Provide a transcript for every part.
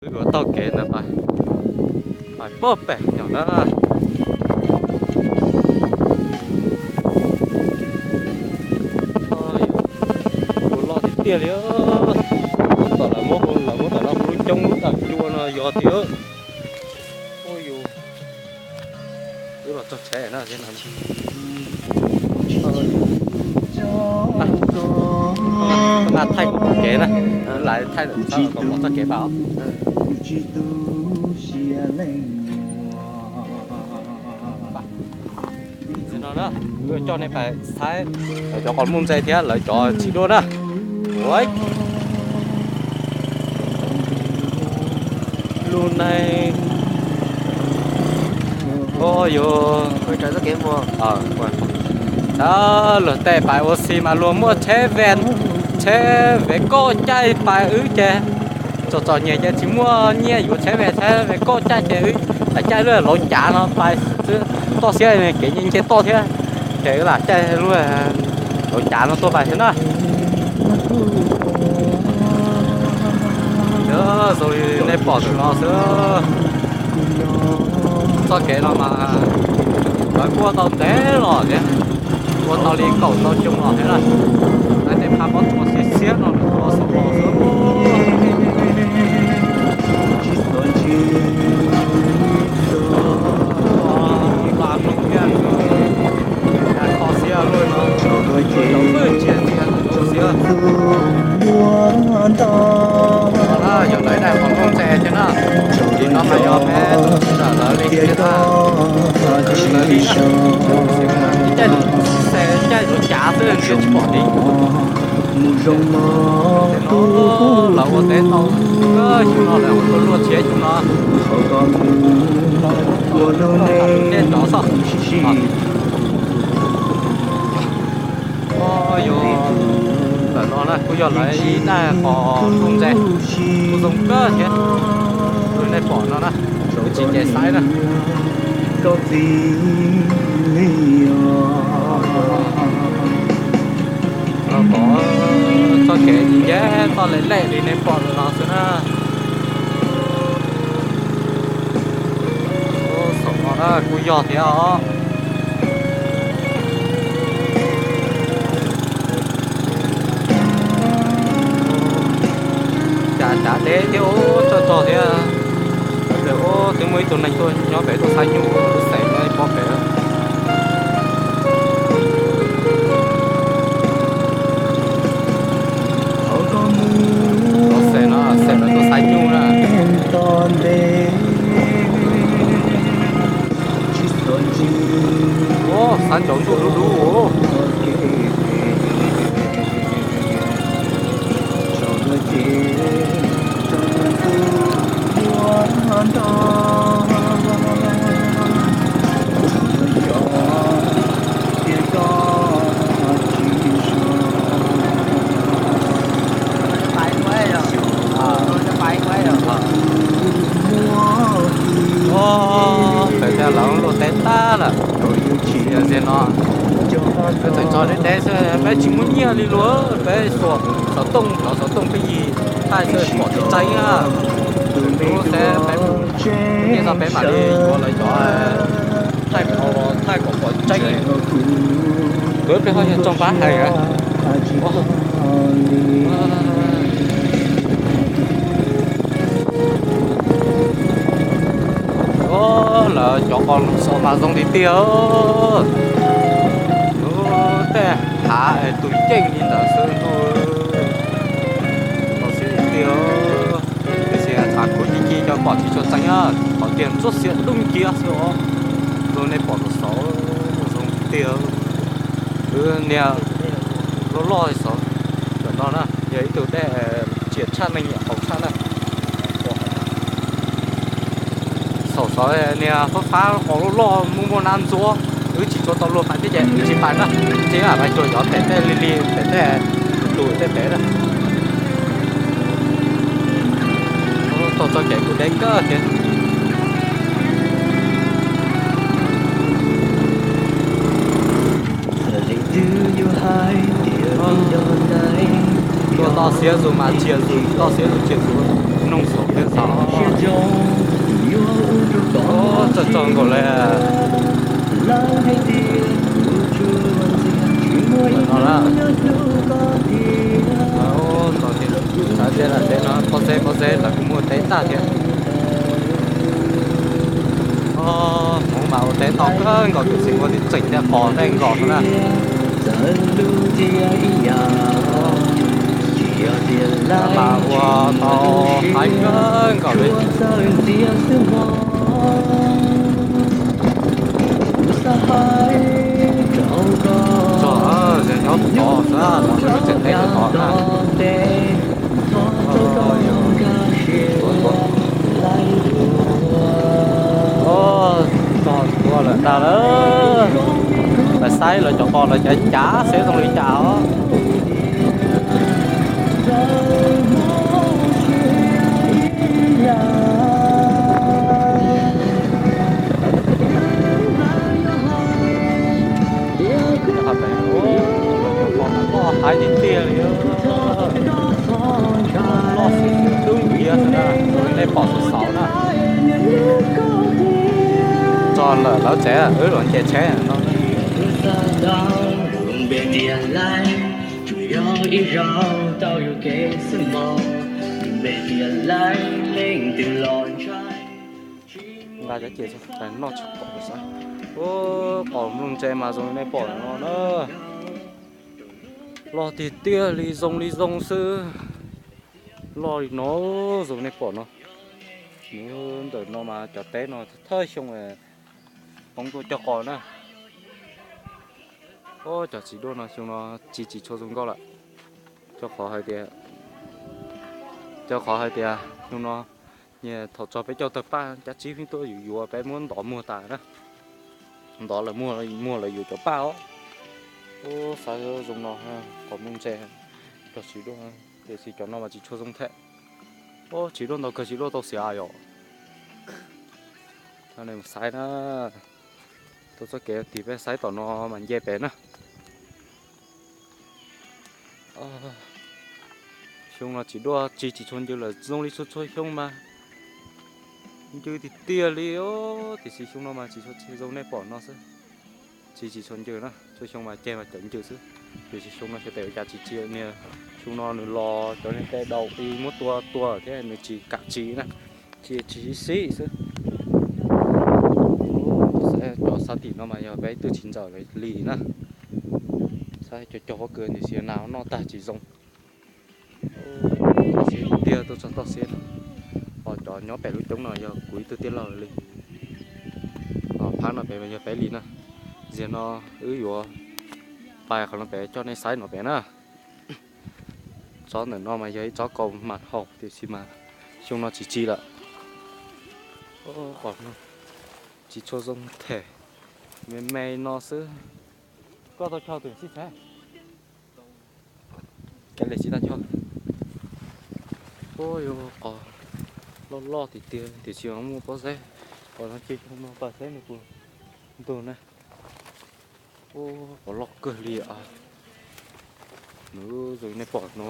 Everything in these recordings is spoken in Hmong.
Wb yuav taug kev ntawd pais, pais pog pem nyom na. Ua loj tiag tiag li. Tom lawv muab, lawv muab tom no hu lub coob lub tawm cua no yog tiag. Ua yus, wb los txog tsheb na. Thaij kev na, lawv thaij lawm txog kom mus txoj kev pab os. No na, wb coj nej pais saib lawv cov qos muj ntse thiab lawv cov txiv duaj na. Ua, lub neej, o yus, luag tej pais ua si mas luag muaj tsheb ve, tsheb ve koj caij pais, wb ces txom txom nyem ces tsis muaj nyiaj yuav tsheb ve, tsheb ve koj caij ces wb lam caij lub lauv cav no pais xwb. Toj siab kev nce toj thiab, ces wb lam caij lub lauv cav no tuaj pais xwb na. Zoo li nej pom ntawm no xwb. Txoj kev no mas lawv kuaj tau ntev los thiab, kuaj tau li kaum tau xyoo los thiab na. Lawv tej phaj pob tsuas xiab xiab no lawv kuaj xaus los xwb. Kho siab luaj no, cov vwj cia tias zoo siab. Yog lawv daim qos muj ntse thiab na, tim no mas yog peb tus txiv ntawm lawv li thiab na. Lawv li caij, caij lub cav xwb ntshe tsis pom li. Lawv ua teb tau, xyoo no lawv ua luaj tshiab xyoo no. Ua luaj nej rov xwb. Yog ntawm no na kuj yog lawv ib daim qos muj ntse, kuj zoo kawg thiab. Nej pom no na, kuv tsis nce saib na. Los pom txoj kev nce toj lem lem li nej pom no xwb na. Saum no na kuj yog thiab os. Cas cav deb thiab, tsog tsog thiab. Ua twb muaj ib tug neeg tuaj nyob pem tuaj xaiv nyuj, xaiv nyob ib pob pem. Xaiv no, xaiv no tuaj xaiv nyuj na. Xav ntsaus ntuj dub dub. Peb thiab lawv luaj teb tag lawm. Yog tias no, peb tseem tso deb deb xwb, peb tsis muaj nyiaj li luag, peb xuas xov tooj, cov xov tooj peb yig thaij xwb pom tsis tseeb na. Lub xwb peb muaj nyiaj txog peb mam li yuav lawv cov thaij qos los thaij kom pom tseeb. Peb ho yog tsoog pab hais. Lawv cov qos lus xov mas zoo tiag tiag. Lub tej hav es tus yeej li ntawd xwb ntuj. Los xwb tiag. Tiam sis tshav kub ci ci cov pom tsis tshua tseeb, qhov tiag ntsuab xiab dub nciab xwb os. Lub nej pom lus xov zoo tiag. Wb niag loj loj xov ntawm no na, yog ib tug dej tsias tshaj neeg nyiam haus tshaj na. Xaum xov niag fab fab qos loj loj muaj muaj nab ntsuab, wb tsis tshua tau luag pais thiab ces wb tsis pais na. Ces pais cuag cov pem tej li li pem tej tus tej pem na. Tau txoj kev kuj deb kawg thiab. Tuaj toj siab zus mas tsias zus, toj siab zus tsias zus, noog xaum thiab xaum. Txog nkaus li no na. Txog tias lawm teb no, pob zeb pob zeb lawv kuj muaj teb tag thiab. Hmoob mas ua teb tau kawg nkaus, tus txiv ua tib tseem thiab qos tej nkaus no na. Mas ua tau haib kawg nkaus li. Txog, nyob tod xwb, lub tsev teb tod na. Txog ntua lawm ntag lawm. Lawv saib lawv cov qos lawv cav cav xwb zoo li cas os. Loj haib tiag tiag li, loj xwb xwb dub nciab xwb na, nej pom xwb xauv na. Txog lawm lawv tsev, wb los nce tsheb no. Nqa cov ces noj tsis pom saib. Ua qos nplooj ntse mas zoo li nej pom no na. Loj tiag tiag li, zoo li zoo xwb. Loj li no, zoo nej pom no. Nws ntawm no mas cov teb no thawj xyoo poob tuaj cog qos na. Ua cov txiv duaj no xyoo no tsis tsis tshua zoo nkauj lawm. Rau qhov hais tias, rau qhov hais tias xyoo no nyias thaum txog peb caug tawg paj cab tsib pheej tuaj yuav yuav, peb muab ntov muag tas na. Ntov lawv muag, muag lawv yuav cov paj os. Ua xav zoo no, qos nplooj ntse, cov txiv duaj, tiam sis cov no mas tsis tshua zoo thiab. Ua txiv duaj ntau kawg, txiv duaj tau xiav yom. Saib na, tuaj txoj kev tim peb saib tom no mas nce pem na. Xyoo no txiv duaj tsis tsis tshua ncw lawm, zoo li txhua txhua xyoo mas ncw tiag tiag li os, tiam sis xyoo no mas tsis tshua zoo nej pom no xwb. Tsis tsis tshua ncw na, txhua xyoo mas ceg mas cawv ncw xwb. Tiam sis xyoo no xyov ua cas tsis tsis niag, xyoo no nws los cov niag tej daus i muab tua tua thiab nws tsis kam tsis na, tsis tsis sib xwb. Cov sab tim no mas yog peb ib tug txiv ntxawm li na, saib cov cog pob kws tiam sis nas noj tag tsis zoo. Tiag tuaj txog toj siab no, ho cov nyob pem lub coob no yog kuv ib tug tij laug li. Ho phab no pem mas yog peb li na. Ziag no wb yuav pais qhov no pem coj nej saib no pem na. Tsob ntawm no mas yog ib tsob kaus mam haum tiam sis mas xyoo no tsis tsis lawm. Tsis tshua zoo them, me me no xwb. Koj tau choj twg sib txheeb? Kav liam sib tag choj. Ua yuav qos loj loj tiag tiag tiam sis muaj pob zeb, qos no ces xyoo no pais saib nws puas ntug na. Ua qos loj kawg li os. Nws zoo nej pom no.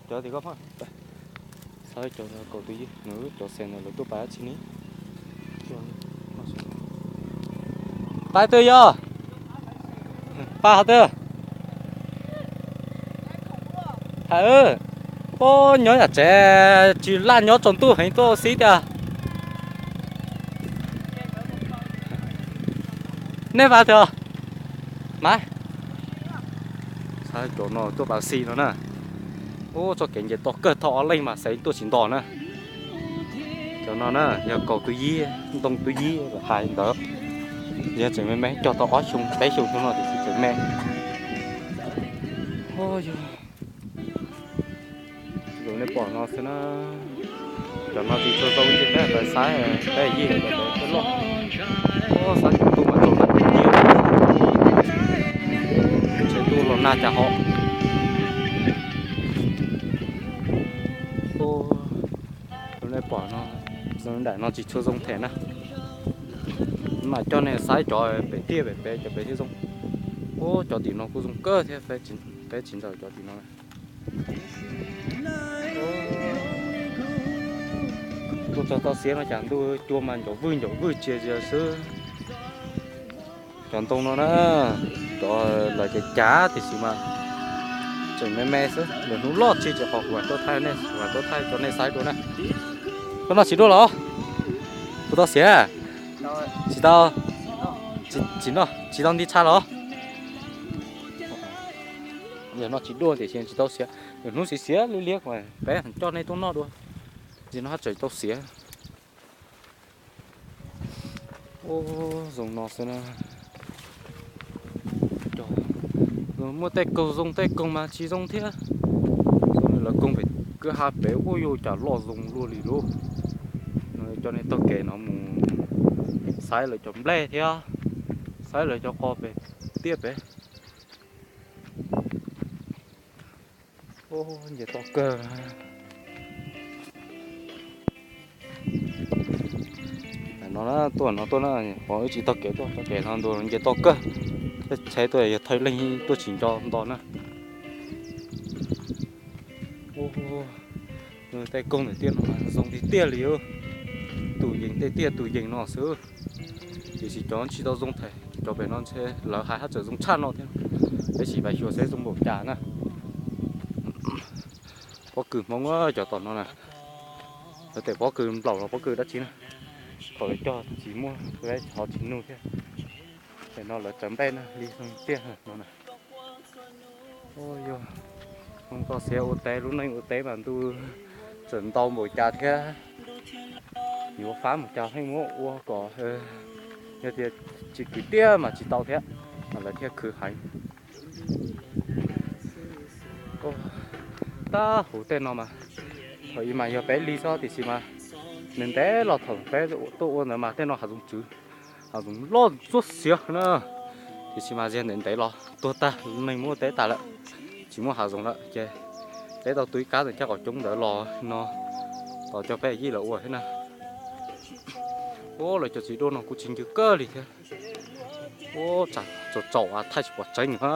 Cov tim ko, saib cov kaum tus yij, nws cov xeem ntawd lawv tuaj pais dab tsi ni. Pais twg yog? Pais qhov twg? Hais, ub, nyob yam tsev tsis laj nyob tsaus ntuj heev tuaj xib tiag. Nej pais twg? Mas, saib cov no tuaj pais xib no na. Ub, txoj kev nce toj kawg, thauj ob leeg mas xeev tuaj tsis nto na. Cov no na yog kaum tus yij, ntoo tus yij hais ntawd. Yog tseem me me cog tau ob xyoo peb xyoo xyoo no tiam sis tseem me. Zoo nej pom no xwb na. Cov no tsis tshua zoo ces peb pais saib peb yij cov loj. Ub, saib cov ntuj mas tsaus ntuj tiag, tseem ntuj los nag cas hov. Ub, nej pom no, zoo daim no tsis tshua zoo them na. Mam coj nej saib cov pem tiag pem pem cov pem thiaj zoo. Ub, cov tim no kuj zoo kawg thiab, peb tsis ntxaws cov tim no. Txog tau xiav no cas ntuj cua mas ncov vwj ncov vwj tsia zias xwb. Cov ntoo no na, cov lawv cav cav tiam sis mas tseem me me xwb, lwm hnub loj tsis tseem qhov kuv tuaj thaij nej, kuv tuaj thaij rau nej saib dua na. Koj noj txiv duaj los? Kuv tau xiav. Tsis tau. Tsis noj, tsis tau nti tsha los? Yog noj txiv duaj tiam sis tsis tau xiav, lwm hnub xiav xiav liab liab peb coj nej tuaj noj dua. Tsis noj haj tseem tau xiav. Ub, zoo no xwb na. Muaj tej koog zoo tej koog mas tsis zoo thiab. Zoo li lawv koog pem kwj ha pem ub yuav cas loj zoo luaj li lauj. Coj nej taug kev no mus saib lawv cov nplej thiab, saib lawv cov qos pem tiaj pem. Nce toj kawg. No na, tuaj no tuaj na, qhov wb tsis taug kev tuaj, taug kev no ntu nce toj kawg. Tsheb tuaj yog thawj leeg tuaj tsis nco nto na. Tej koog ntawm tiaj no zoo tiag tiag li. Tus yees tej tiaj tus yees no xwb. Tiam sis cov tsis tau zoo thiab, cov pem no ntshe lawv hais haj tseem zoo tshaj no thiab. Peb sim pais xyuas seb zoo npaum cas na. Pob kws Hmoob cov tom no na, lawv tes pob kws nplaum los pob kws dab tsi na, thaum cog tsis muaj, qhov tsis nug thiab. Pem no lawv tsawv nplej na, li zoo tiaj no na. Yog zoo txoj sia ua teb, lub neej ua teb mas ntuj tseem ntau npaum cas thiab. Yuav fab npaum cas pheej muab ua kom, yog tias tsis kwv tiaj mas tsis tau thiab, mas lawv thiaj khwv heev. Tab huv tej no mas, thaum ub mas yog peb li xwb tiam sis mas ntev ntev los thaum peb tuaj ua ntawd mas tej no hav zoov tswv, hav zoov loj ntsuab xiav na. Tiam sis mas ziag ntev ntev los tuag tag, neeg muab teb tas lawm, tsis muaj hav zoov lawm ces peb tau tu ib kab ntawm caj qhov coob ntawd los no tos cov peb yij lawv ua thiab na. Ub, lawv cov txiv duaj no kuj tsis ncw kawg li thiab. Ub, tsaus tsaus thaij tsis pom tseeb na.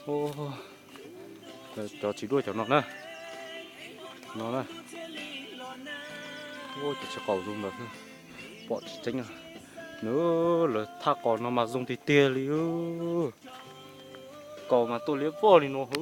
Cov txiv duaj cov no na, no na. Ub, cov tsis qaus zoo ntawd pom tsis tseeb. Nws lawv thaj qos no mas zoo tiag tiag li. Kaus mas tuaj liab voj li no.